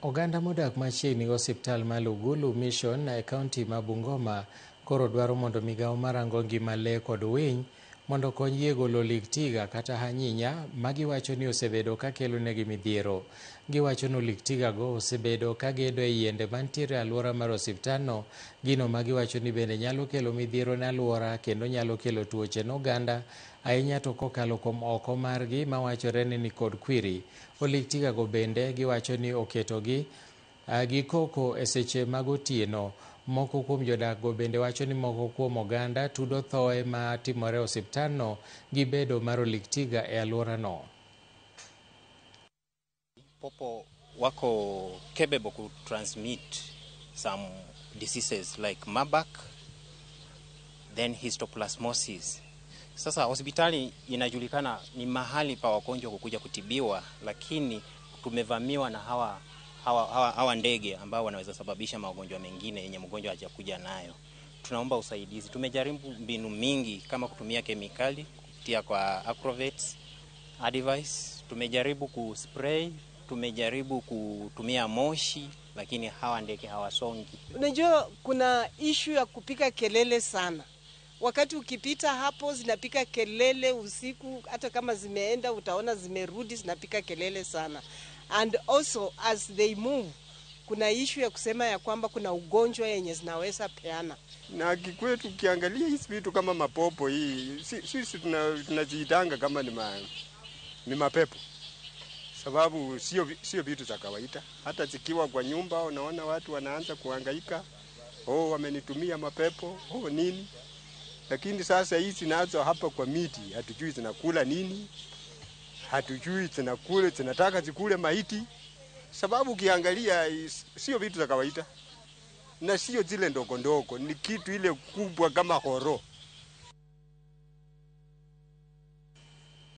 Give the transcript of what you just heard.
Oganda modak machiegni gi osiptal ma Lugulu Mission e kaunti ma Bungoma koro dwaro mondo migawo marango ngima lee kod winy mondo okonygi e golo oliktiga kata hanyinya ma giwacho ni osebedo ka kelonegi midhiero. Giwacho ni oliktigago osebedo ka gedo e yiende mantiere e alwora mar osiptalno, gino ma giwacho ni bende nyalo kelo midhiero ne alwora kendo nyalo kelo tuoche ne oganda ahinya to kokalo kuom oko margi mawachore ni nikod kwiri. Oliktigago bende giwacho ni oketogi gi koko e seche mag otieno. Moko kuom jodakgo bende wacho ni moko kuom oganda tudo thoe ma timore e osiptalno gi bedo mar oliktiga e alworano. Popo wako capable ku transmit some diseases like Marburg, then histoplasmosis. Sasa hospitali inajulikana ni mahali pa wagonjwa kukuja kutibiwa, lakini tumevamiwa na hawa ndege ambao wanaweza sababisha magonjwa mengine yenye mgonjwa hajakuja nayo. Tunaomba usaidizi. Tumejaribu mbinu mingi kama kutumia kemikali kupitia kwa Agrovets advice, tumejaribu kuspray, tumejaribu kutumia moshi, lakini hawa ndege hawasongi. Unajua kuna issue ya kupika kelele sana. Wakati ukipita hapo zinapika kelele usiku, hata kama zimeenda utaona zimerudi zinapika kelele sana. And also as they move, kuna issue ya kusema ya kwamba kuna ugonjwa yenye zinaweza peana. Na kikwetu ukiangalia hizi vitu kama mapopo hii, sisi tunaziitanga kama ni mapepo. Sababu sio vitu za kawaida. Hata zikiwa kwa nyumba unaona watu wanaanza kuhangaika, oh wamenitumia mapepo, oh nini. Lakini sasa hizi nazo hapa kwa miti, hatujui zinakula nini, hatujui zinataka zikule maiti. Sababu ukiangalia sio vitu za kawaida. Na sio zile ndogo ndogo, ni kitu ile kubwa kama horo.